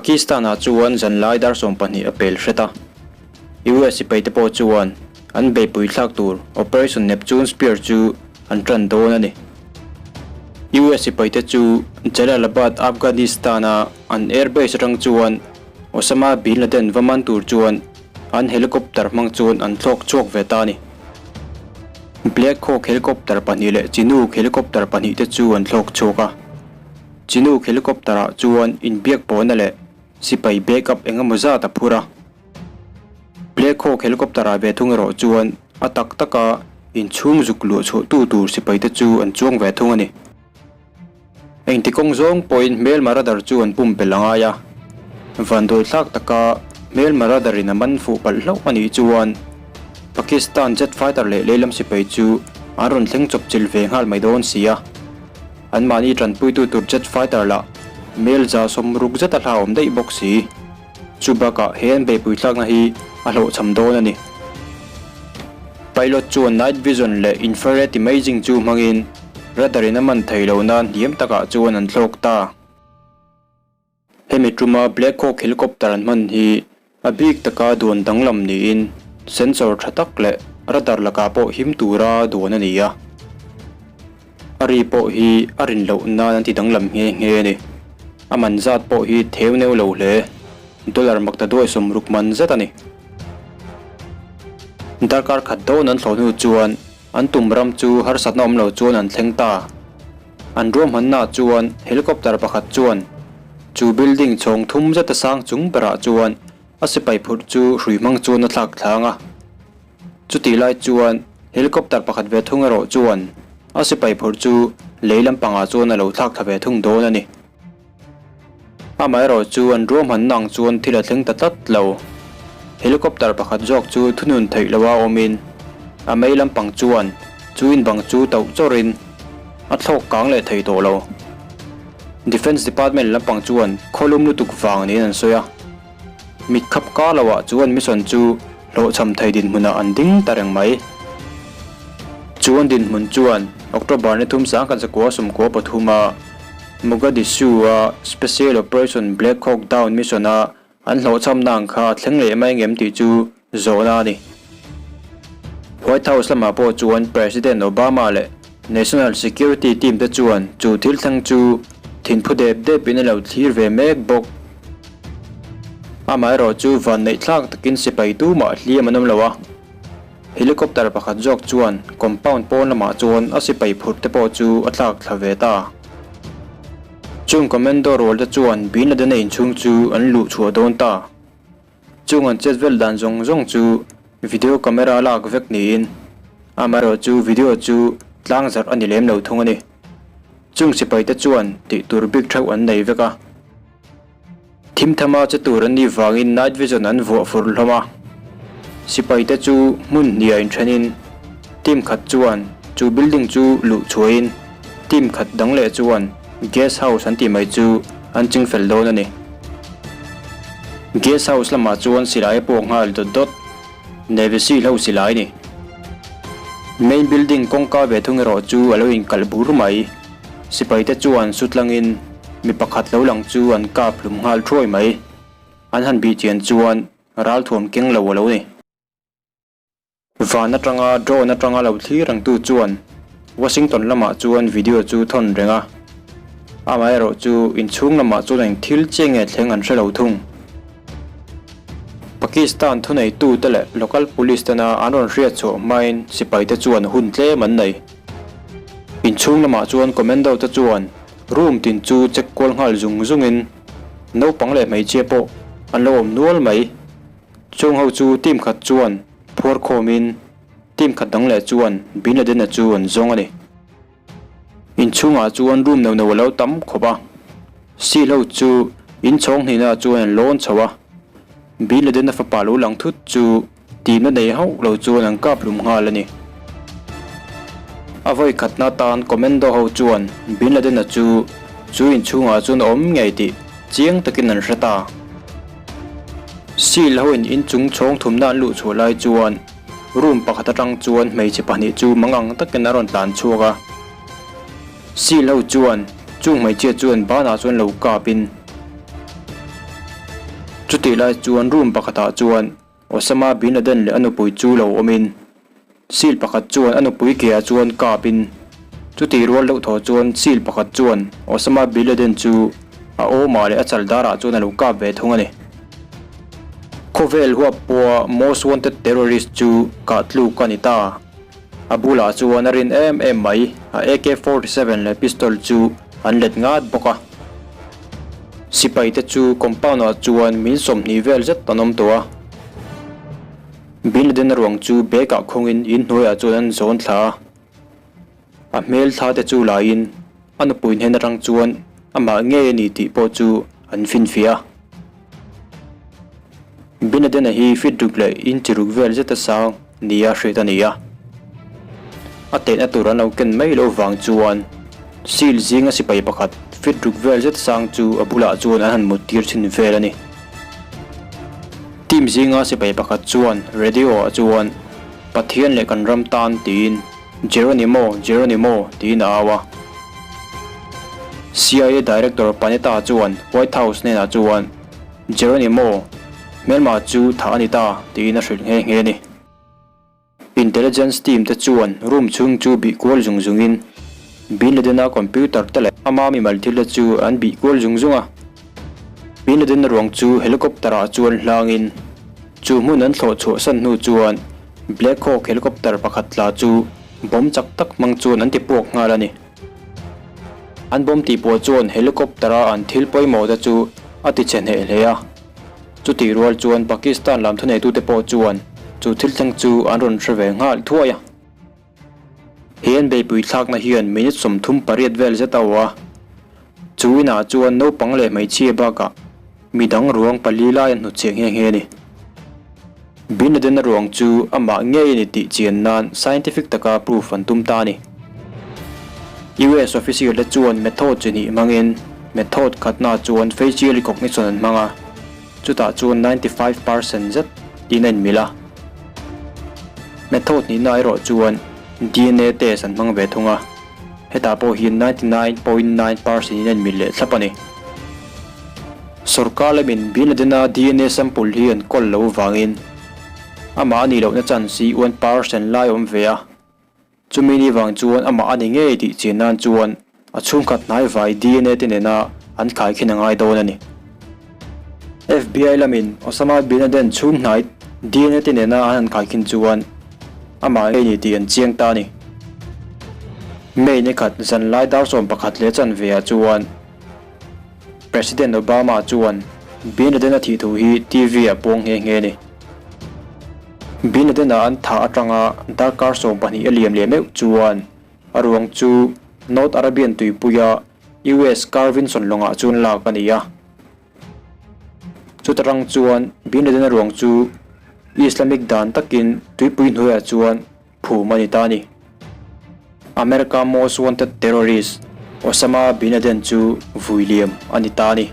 Pakistan-ah chuan zanlai dar 12 a pel hret a, US sipaite pawh chuan an beihpui thlak tur Operation Neptune Spear chu an tan dawn a ni. US sipaite chu Jalalabad, Afghanistan-a an airbase atang chuan Osama bin Laden va man tur chuan an helicopter hmang chuan an thlawk chhuak ve ta a ni. Black Hawk helicopter pahnih leh Chinook helicopter pahnihte chu an thlawk chhuak a. Chinook helicopter-ah chuan inbiak pawhna leh sipai backup eng emaw zat a phur a. Black Hawk helicopter-ah ve thung erawh chuan a tak taka inchhung zuk luah chhuah tu tur sipaite chu an chuang ve thung a ni. Engti kawng zawng pawhin hmelma radar chu an pumpelh a ngai a, vanduai thlak taka hmelma radar in a man fuh palh hlauh a nih chuan Pakistan jet fighter leh lehlam sipai chu an rawn thleng chawp chilh ve nghal mai dawn si a, anmahni tanpuitu tur jet fighter lah mel 60 zet a hlauhawm daih bawk si. Chu bakah he an beihpui thlakna hi a hlawhchham dawn a ni. Pilot chuan night vision leh infrared imaging chu hmangin radar in a man thei lo nan hniam takah chuan an thlawk ta. Hemi tuma Black Hawk helicopter an hman hi a bik taka duan danglam niin sensor tha tak leh radar lakah pawh him tura duan a ni a. A ri pawh hi a rin loh nan an ti danglam nghe nghe a ni. A man zat pawh hi theu neu lo hle. Dollar makta duai 60 man zet a ni. Darkar khat dawn an thlawh hnu chuan an tum ram chu harsatna awm lo chuan an thleng ta. An ruahmannaah chuan helicopter pakhat chuan chu building chhawng thum zeta sang chung berah chuan a sipai phurh chu hrui hmang chuan a thlak thlang a. Chutih lai chuan helicopter pakhat ve thung erawh chuan a sipai phurh chu lei lampangah chuan a lo thlak thla ve thung dawn a ni. Amaherawh chu an ruahmanna ang chuan thil a thleng ta tlat lo. Helicopter pakhat zawk chu thunun theih loha awmin a mei lampang chuan chu in bang chu tauh chawrin a thlawk kang leh thei tawh lo. Defence Department lampang chuan khawlum lutuk vang niin an sawi a. Mit khap kar loah chuan mission chu hlawhchham thei dinhmunah an ding ta reng mai. Chuan dinhmun chuan October ni thum 1993 a Mogadishu-a Special Operation Black Hawk Down mission-a an hlawhchhamna ang kha a thleng leh mai ngem tih chu zawhna a ni. White House lamah pawh chuan President Obama leh National Security team te chuan chu thil thleng chu thinphu dep depin a lo thlir ve mek bawk. Amaherawh chu vanneih thlak takin sipai tumah hliam an awm lo a, helicopter pakhat zawk chuan compound pawn lamah chuan a sipai phurh te pawh chu a thlak thla ve ta. Chung commando rual te chuan Bin Laden-a inchhung chu an luh chhuah dawn ta. Chung an chet vel dan zawng zawng chu video camera lak vek niin amaherawh chu video chu tlang zarh a ni lem lo thung a ni. Chung sipai te chuan tih tur bik theuh an nei vek a. Thim thama che tur an nih vangin night vision an vuah fur hlawm a. Sipai te chu hmun hniah inthenin team khat chuan chu building chu luh chhuahin team khat dang leh chuan guest house an tih mai chu an ching fel dawn a ni. Guest house lamah chuan silai a puak nghal dawt dawt. Navy Seal ho silai a ni. Main building kawngka ve thung erawh chu a lo inkalh bur mai. Sipai te chuan sutlangin mi pakhat lo lang chu an kap hlum nghal thuai mai. An han bih chian chuan ralthuam keng lo a lo ni. Van atanga drone atanga lo thlir rengtu chuan Washington lamah chuan video chu thawn reng a. Amaherawh chu inchhung lamah chuan eng thil chiah nge thleng an hre lo thung. Pakistan thuneitute leh local police tena an rawn hriat chhuah hmain sipaite chuan hun tlem an nei. Inchhung lamah chuan commando te chuan room tin chu check kual nghal zung zungin naupang leh hmeichhia pawh an lo awm nual mai. Chung ho chu team khat chuan phuar khawmin team khat dang leh chuan Bin Laden-a chu an zawng a ni. Inchhungah chuan room no no a lo tam khawp a, seal ho chu inchhawng hnihnaah chuan an lawn chho a, Bin Laden-a fapa lo lang thut chu timna nei hauh lo chuan an kap hlum nghal a ni. A vawi khatna atan commando ho chuan Bin Laden-a chu chu inchhungah chuan a awm ngei tih chiang takin an hre ta. Seal ho in inchung chhawng thumna an luh chhuah lai chuan room pakhat atang chuan hmeichhe pahnih chu mangang takin a rawn tlan chhuak a. Seal ho chuan chung hmeichhia chuan banah chuan lo kapin. Chutih lai chuan room pakhatah chuan Osama bin Laden leh a nupui chu lo awmin seal pakhat chuan a nupui keah chuan kapin chutih rual deuh thaw chuan seal pakhat chuan Osama bin Laden chu a awmah leh a chal darah chuan a lo kap ve thung a ni. Khawvel huap pawha most wanted terrorist chu kah tluk a ni ta. A bulah chuan a rin em em mai, a AK 47 leh pistol chu an let ngat bawk a. Sipai te chu compound ah chuan min 20 vel zet an awm tawh a. Bin Laden-a ruang chu bag ah khawngin in hnuaiah chuan an zawn thla a. A hmel thla te chu laiin a nupui hnen atang chuan amah ngei a ni tih pawh chu an finfiah a. Bin Laden-a hi feet ruk leh inch ruk vel zeta sang nia hriat a ni a. A tehna tur an lo ken mai loh vang chuan seal zinga sipai pakhat feet ruk vel zet sang chu a bulah chuan an han mut tir chhin vel a ni. Team zinga sipai pakhat chuan radio ah chuan Pathian leh kan ram tan tiin Geronimo, Geronimo tiin a au a. CIA Director Panetta chuan White House hnenah chuan Geronimo, hmelma chu thah a ni ta tiin a hrilh nghe nghe a ni. Intelligence team te chuan room chhung chu bih kual zung zungin Bin Laden-a computer te leh ama mimal thil te chu an bih kual zung zung a. Bin Laden-a ruang chu helicopter-ah chuan hlangin chu hmun an thlawh chhuah san hnu chuan Black Hawk helicopter pakhat tla chu bomb chak tak hmang chuan an ti puak nghal a ni. An bomb tih pawh chuan helicopter-a an thil pawimawh te chu a ti chhe hneh hle a. Chutih rual chuan Pakistan lam thuneitute pawh chuan chu thil thleng chu an rawn hre ve nghal thuai a. He an beihpui thlakna hian minute 38 vel zet a awh a. Chu inah chuan naupang leh hmeichhia bakah midang ruang pali lai an hnutchhiah nghe nghe a ni. Bin Laden-a ruang chu amah ngei a ni tih chian nan scientific taka proof an tum ta a ni. US official te chuan method chi hnih hmangin method khatna chuan facial recognition an hmang a, chutah chuan 95% zet in a inmil a. Method hnihna erawh chuan DNA test an hmang ve thung a, hetah pawh hian 99.9% in a inmil leh thlap a ni. Sorkar lamin Bin Laden-a DNA sample hi an kawl lo vangin amah a nih lohna chance hi 1% lai a awm ve a. Chumi ni vang chuan amah a ni ngei tih chian nan chuan a chhungkhat hnaivai DNA te nena an khaikhin a ngai dawn a ni. FBI lamin Osama Bin Laden chhung hnai DNA te nena an han khaikhin chuan amah ngei ni tih an chiang ta a ni. May ni khat zanlai dar 11 leh chanve ah chuan President Obama chuan Bin Laden-a thih thu hi TV-ah puang nghe nghe a ni. Bin Laden-a an thah atanga darkar 12 a liam leh meuh chuan a ruang chu North Arabian tuipuia US Carl Vinson lawngah chuan lak a ni a. Chuta rang chuan Bin Laden-a ruang chu Islamic dan takin tuipui hnuaiah chuan phum a ni ta a ni. America most wanted terrorist Osama Bin Laden chu vui liam a ni ta a ni.